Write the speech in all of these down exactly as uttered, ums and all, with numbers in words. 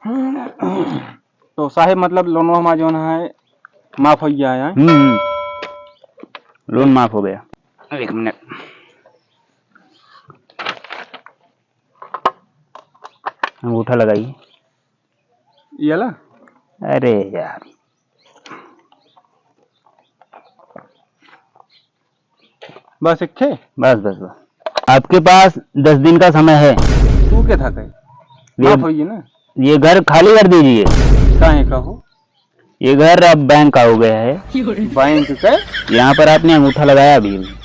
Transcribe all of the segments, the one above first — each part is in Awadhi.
तो साहेब, मतलब, लोनो हमार जौन है, माफ होइ गया है, हैं? हम्म, हम्म। लोन माफ हो गया। एक मिनट। अंगूठा लगाई। ये ला। अरे यार। बस एक थे? बस, बस, बस। आपके पास दस दिन का समय है। तू के था कहे? ये माफ होइए ना। ये घर खाली कर दीजिए। काहे का हो? ये घर अब बैंक का हो गया है। बैंक का? यहाँ पर आपने अंगूठा लगाया अभी।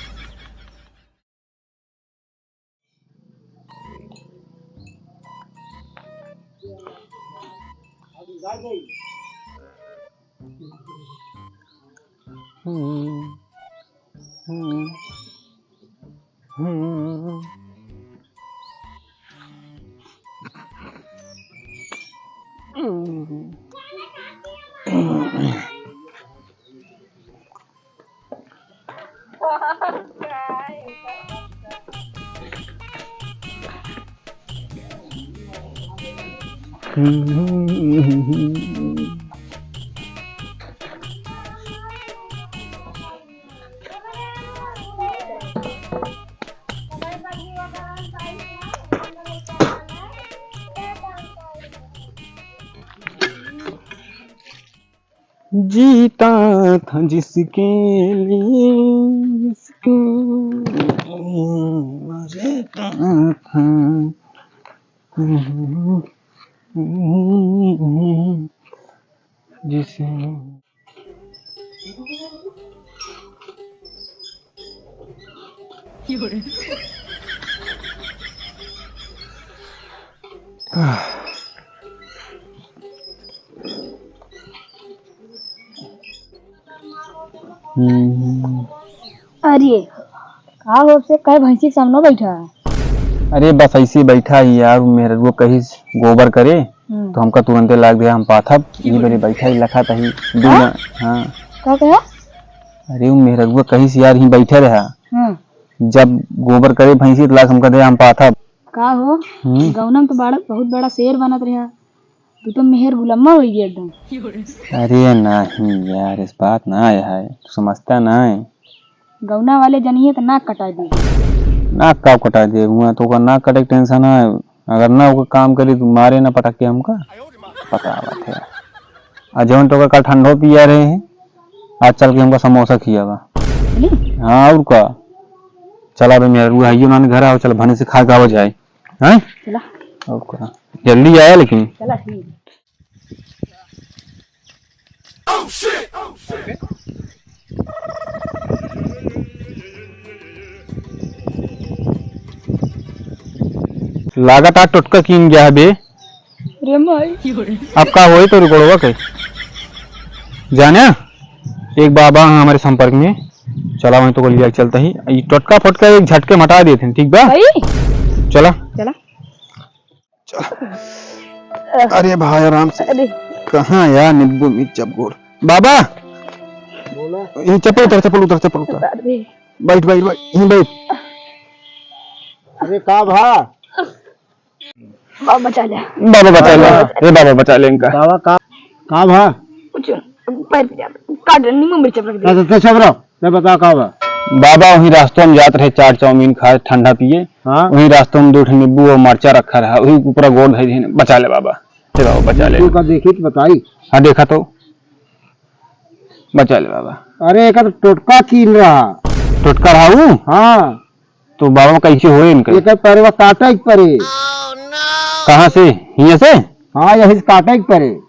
जीता था जिसके लिए, जिसके लिए मरता था, जिसे हम्म। अरे, का हो से काहे भैंसी के सामने बैठा है? अरे, बस ऐसे ही बैठा ही यार, मेहररुआ कहिस गोबर करे, हम्म। तो हमका तुरंते लाग दिया, हम पाथब, ई बरे बैठा ही लखा तही, हाँ? हाँ। का कहा? अरे, उ मेहररुआ कहिस यार, ही बैठे रहा। हम्म। जब गोबर करे भैंसी, तो लाग हमका दे, हम पाथब। का हो? हम्म। गौना में तो बड़ा, बहुत बड़ा शेर बनत रहा। तू तो मेहर गुलम्मा होइ गया एकदम। अरे नहीं यार, इस बात ना आया है, तू समझता ना है। गौना वाले जनिए तो नाक कटाई दे। नाक का कटाई दे? हुआ तो ओकर नाक कटे के tension है, अगर ना ओकर काम करी तो मारे ना पटक के हमका। पता बात है। आ जौन तो ओकर काल ठंडो पिया रहे हैं, आज चल के हमका समोसा खियावा। चली? हाँ, और का? चला बे मेहररुआ, हइयो नानी घर आओ, चल भने से खा के आवा जाए। हैं? चला। और का? जल्दी आया लेकिन। चला, ठीक। लागत आज टोटका कीन गया है बे। रे माई। अब का होई तोरी गोड़वा के? जाने, एक बाबा हैं हमारे संपर्क में, चला वहीं तो को लिया के चलता ही। ई टोटका फोटका एक झटके में हटा देते हैं, ठीक बा? भाई। चला। चला। चला। अरे भाई, आराम से। अरे। कहाँ यार नींबू मिर्चा गोड़? बाबा। बोला। यहीं चप्पल उतार, चप्पल उतार, चप्पल उतार। उतार दे। बैठ, बैठ, बैठ, यहीं बैठ। अरे का भा? बाबा बचा ले। बाबा बचा ले। बाबा बचा ले। ए बाबा बचा ले इनका। बाबा का, का भा? कुछ पैर पे जा, काट, नींबू मिर्चा रख दे। अच्छा, अच्छा, सब रहो। मैं बता का बा? बाबा वही रास्तों में जात रहे, चाट चाउमीन खा, ठंडा पिए। हाँ। वही रास्तों में दो ठे नींबू और मरचा रखा रहा, वही ऊपर गोड़ धइ देने। बचा ले बाबा। हे बाबा, बचा ले। नींबू का देखी तो बताई। हाँ, देखा तो। बचा ले बाबा। अरे, एकर टोटका कीन रहा। टोटका रहा ऊ? हाँ। तो बाबा कैसे होए इनके? एकर पैरवा काटे के परे। कहाँ से? हियाँ से? हाँ, यही से काटे के परे।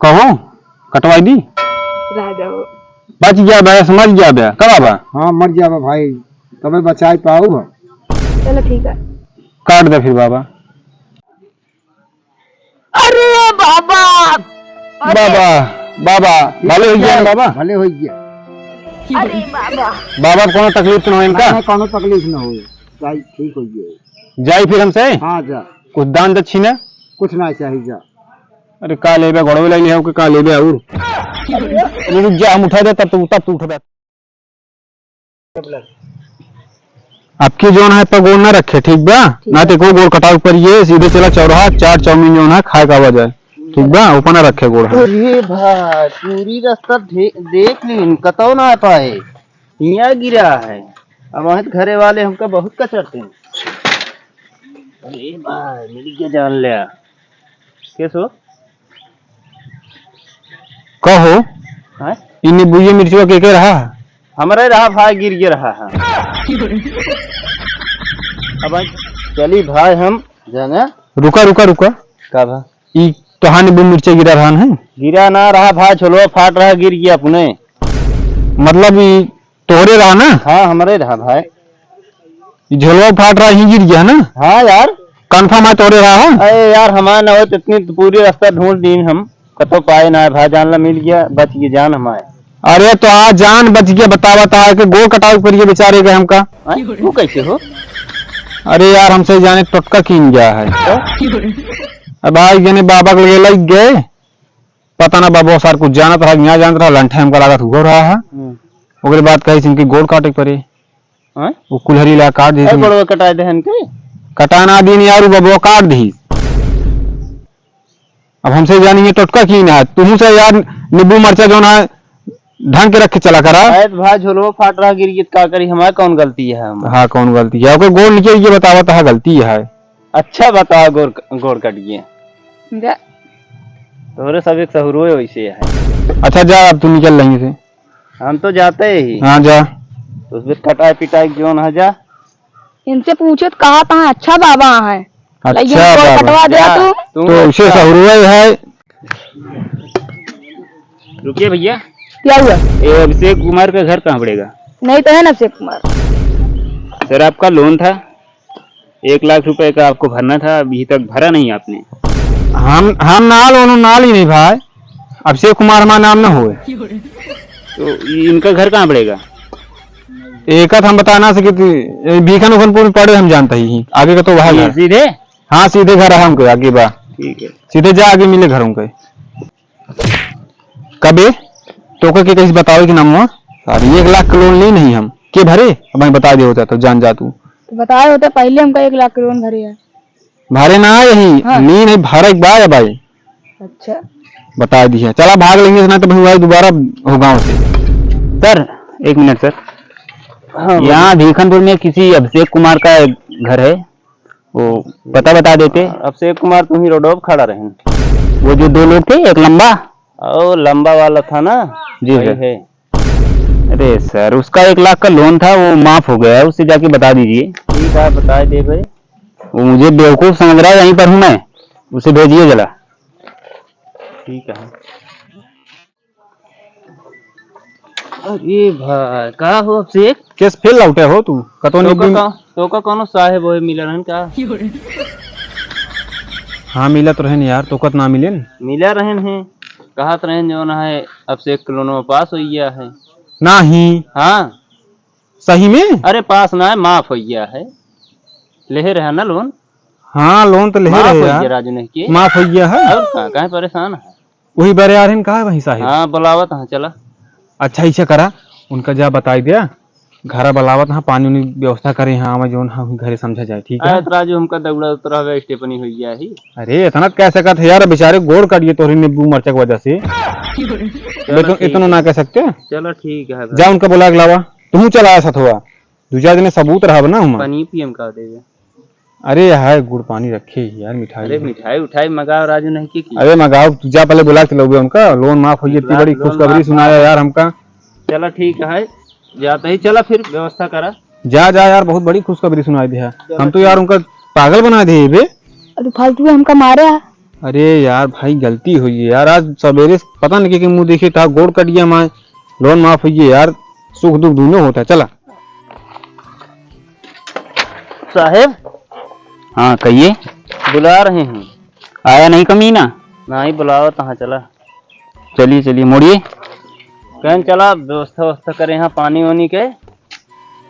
कहो, कटवाई दी? रह जाओ। बच गया बे, समझ गया बे। कब बाबा? हाँ, मर गया बे भाई, तबे बचाई पाऊ हम। चलो ठीक है। काट दे फिर बाबा। अरे बाबा! अरे! बाबा, बाबा, भले हो गया ना बाबा? भले हो गया। अरे बाबा! बाबा, कोनो तकलीफ तो ना हो इनका? नहीं, नहीं, कोनो तकलीफ ना हो। जाई, ठीक हो गया। जाई फिर हमसे? हाँ, जा। कुछ दान दक्षिणा? कुछ ना चाहिए, जा। अरे का लेबे, गोड़वे लाई ले आओ के का लेबे और? अरे रुक जा, हम उठा दे तब तो, तब तो उठबे। अबकी जौन है, पे गोड़ ना रखे, ठीक बा? ठीक ना बा। तो एको गोड़ कटाव पर ये सीधे चला चौराहा, चाट चाउमीन जौन है, खाए का आवा जाए, ठीक बा? ऊपर ना रखे गोड़ है। अरे भाई, पूरी रास्ता दे-, देख लीन, कतौ ना पाए, हियाँ गिरा है। अब वहाँ घरे वाले हमका बहुत कचरते हैं। अरे भाई, मिल गया, जान लिया। कैसे हो? कहो, हैं? ई नींबुए मिर्चवा के के रहा? हमरे रहा भाई, गिर गया रहा है। अब भाई चली भाई, हम जाना। रुका, रुका, रुका। का भा? ई तोहार नींबू मिर्चा गिरा रहा है? गिरा ना रहा भाई, झोलवा फाट रहा, गिर गया अपने। मतलब ई तोहरे रहा ना? हाँ, हमरे रहा भाई। ई झोलवा फाट रहा, ही गिर गया ना? हाँ यार। Confirm है तोहरे रहा है? अरे यार, हमारे ना हो तो इतनी तो पूरी रास्ता ढूंढ लीन हम, कतो पाए ना है भाई, जान ला मिल गया, बच गया जान हमारे। अरे तो आ जान बच गया, बतावा तो है कि गोड़ कटाव पर ये बेचारे के हमका। हैं? तू कैसे हो? अरे यार, हमसे जाने टोटका कीन गया है। तो? अब भाई जने बाबा के लगे लग गए, पता ना बाबा सार कुछ जानत रहा, ना जानत रहा, लंठे हमका लागत हुआ रहा है। हम्म। ओकरे बाद कही इनके गोड़ काटे के पड़े। हैं? वो कुल्हरी ला काट दी ए, थी। गोड़वा कटाए देहन के? कटा ना दीन यार, वो बबुआ काट दी। अब हमसे जानिए टोटका की ना, तुहू से यार नींबू मरचा जौन है, ढंग के रख के चला करा। अरे तो भाई, झोलवा फाट रहा, गिर गई तो का करी, हमार कौन गलती है हम? हाँ, कौन गलती है? ओकर गोड़ निकल गया, बतावा, तहा गलती है। अच्छा बतावा, गोड़, गोड़ कट गया। जा। तोहरे सब एक सहुरो वैसे है। अच्छा जा, अब तू निकल रही से। हम तो जाते ही। हाँ, जा। तो फिर कटाई पिटाई क्यों ना जा? इनसे पूछे तो कहा था, अच्छा बाबा है। अच्छा लइया को बाबा। कटवा दिया जा, तू। तू तो उसे अच्छा। सहुरुआ ही है। रुकिए भैया। क्या हुआ? ये अभिषेक कुमार का घर कहाँ पड़ेगा? नहीं तो है ना अभिषेक कुमार। सर, आपका लोन था, एक लाख रुपए का आपको भरना था, अभी तक भरा नहीं आपने। हम, हम ना लोन ना ली नहीं भाई, अभिषेक कुमार हमारा नाम ना होए। तो इनका घर कहाँ पड़ेगा? एक हम बता ना सके, भीखन उखनपुर में पड़े, हम जानते ही, आगे का तो वहाँ ये घर। सीधे? हाँ, सीधे घर है हमको, आगे बा। ठीक है। सीधे जा, आगे मिले घर उनके। कबे? तोका के कैसे बतावे कि नाम हुआ? अरे, एक लाख के लोन ली नहीं हम। के भरे? अब मैं बता दे होता तो जान जा तू। तो बताए होते पहले हमका एक लाख के लोन भरे है। भरे ना यही, हाँ। ली नहीं, भरे एक बार है भाई। अच्छा। बता दिया। चला भाग लेंगे, ना तो भाई दोबारा हो गाँव से। सर, एक मिनट सर। हाँ, बोलिए। यहाँ भीखनपुर में किसी अभिषेक कुमार का घर है, वो पता बता देते। अभिषेक कुमार, तुम ही रोडो पे खड़ा रहें। वो जो दो लोग थे, एक लंबा। ओ, लंबा वाला था ना? जी वही सर। है। अरे सर, उसका एक लाख का लोन था, वो माफ हो गया है, उससे जाके बता दीजिए। ठीक है, बता दे भाई। वो मुझे बेवकूफ समझ रहा है, यहीं पर हूँ मैं, उसे भेजिए जरा। ठीक है। अरे भाई, का हो अभिषेक? केस फेल लौटे हो तू? कतो तोका निकुल का, तोका कौनो साहेब ओहे मिला रहन का? हाँ, मिलत रहन यार, तोका त ना मिलेन। मिला रहन है, कहत रहन जौन है, अभिषेक के लोनवा पास हो गया है। नाही। हाँ। सही में? अरे पास ना है, माफ हो गया है। लेहे रहा ना लोन। हाँ, लोन तो लेहे माफ रहे हो यार। गया राजू नहीं के। माफ हो गया है। और का, काहे परेशान है? वही बारे आ रहे हैं, कहाँ है वहीं साहेब? हाँ, बुलावत हाँ, चला। अच्छा, ऐसा करा, उनका जा बताई दिया, घरा बुलावत हाँ, पानी उनी व्यवस्था करे हाँ, आवा जौन हाँ, घरे समझा जाए, ठीक है? अरे, तो राजू हमका दौड़ा उतरा हुआ स्टेपनी हो गया ही। अरे, इतना कह सकत है यार, बेचारे गोड़ काटिए तोहरी नींबू मरचा के वजह से। चलो, इतन-, ठीक इतना है। ना कह सकते। चलो, ठीक है भाई। जा उनका बुला के लावा, तू चला आया साथ हुआ, दू चार दिन सबूत रहा ना हम। पानी पियम का देवे? अरे हाय, गुड़ पानी रखे ही यार, मिठाई अरे है। मिठाई उठाई मंगाओ राजू, नहीं की, की? अरे मंगाओ, तू जा पहले बुला के लौबे उनका, लोन माफ होइए, इतनी बड़ी खुशखबरी सुनाया यार हमका। चला ठीक है, जाते ही चला फिर व्यवस्था करा। जा, जा यार, बहुत बड़ी खुशखबरी सुनाई दिया। चला हम तो ठीक। यार उनका पागल बना दिए बे। अरे फालतू में हमका मारे है। अरे यार भाई, गलती हुई है यार, आज सवेरे से पता नहीं के, के मुंह देखे था, गोड़ कट गया माय, लोन माफ हुई है यार, सुख दुख दोनों होता है। चला। साहेब। हाँ, कहिए। बुला रहे हैं। आया नहीं कमीना? नहीं, बुलाओ तो हाँ, चला। चलिए, चलिए, मोड़िए। कहें चला, व्यवस्था, व्यवस्था करें यहाँ पानी वानी के।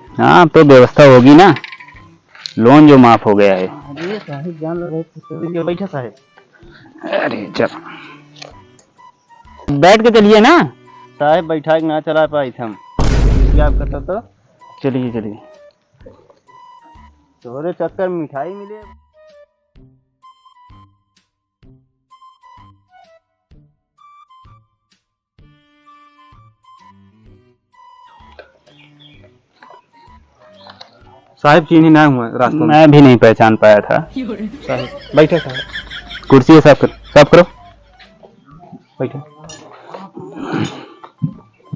हाँ, अब तो व्यवस्था होगी ना, लोन जो माफ हो गया है। अरे साहेब, जान लगे, बैठा साहेब। अरे, चल। बैठ के चलिए ना। साहेब, बैठा के ना चला पाई हम। क्या आप कहते तो? चलिए, चलिए। तोहरे चक्कर में मिठाई मिले। साहेब, चीन्ही ना हुआ रास्ता में। मैं भी नहीं पहचान पाया था। साहेब, बैठे साहेब। कुर्सी साफ कर, साफ करो। बैठे।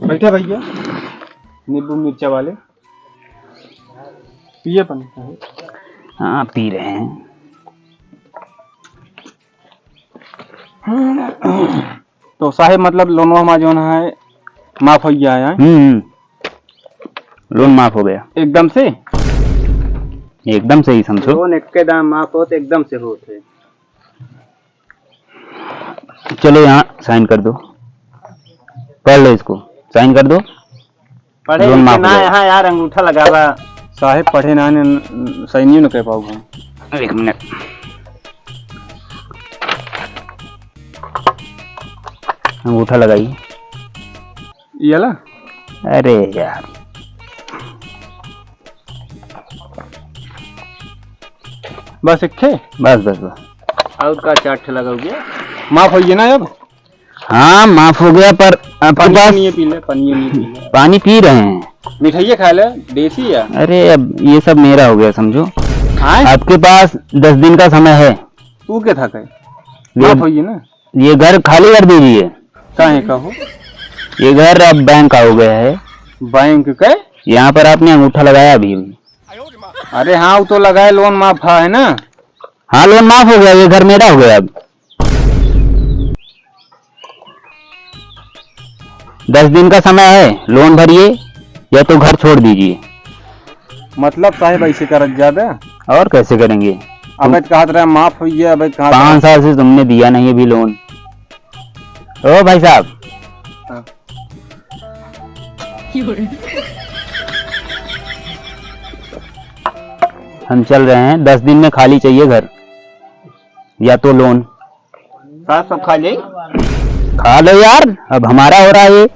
बैठे भैया। नींबू मिर्चा वाले। पिए पानी साहेब। हाँ, पी रहे हैं। तो साहेब, मतलब, लोनवा हमार जौन है, माफ होइ गया है। हम्म, हम्म। लोन माफ हो गया। एकदम से? एकदम से ही समझो। लोन एक्के दाम माफ होत, एकदम से होत है। चलो, यहाँ साइन कर दो, पढ़ लो इसको, साइन कर दो। पढ़े लोन लिखे माफ हो ना गया। यहाँ यार, अंगूठा लगावा। साहेब पढ़े ना, ने, साइन नहीं कर पाऊंगा। एक मिनट, अंगूठा लगाइए। ये ला। अरे यार, बस एक ठे? बस, बस, बस। और का चार ठे लगाओगे? माफ होइए ना अब? हाँ, माफ हो गया, पर आपके पानी पास नहीं है, पी ले, पानी नहीं पी ले। पानी पी रहे हैं। मिठाइये खा ले, देसी है। अरे, अब ये सब मेरा हो गया, समझो। हाँ? आपके पास दस दिन का समय है। तू क्या था कहे? ये माफ होइए ना। ये घर खाली कर दीजिए। काहे का हो? ये घर अब बैंक का हो गया है। बैंक का? यहाँ पर आपने अंगूठा लगाया अभी। अरे हाँ, वो तो लगाए, लोन माफ है ना? हाँ, लोन माफ हो गया, ये घर मेरा हो गया अब। दस दिन का समय है, लोन भरिए या तो घर छोड़ दीजिए। मतलब साहेब ऐसे करत जाबे? और कैसे करेंगे? अबे तो कहत रहे माफ होइए, अबे कहाँ पाँच साल से तुमने दिया नहीं अभी लोन। ओ भाई साहब। हाँ। हम चल रहे हैं, दस दिन में खाली चाहिए घर या तो लोन। साहब, सब खा ले। खा लो यार, अब हमारा हो रहा है ये।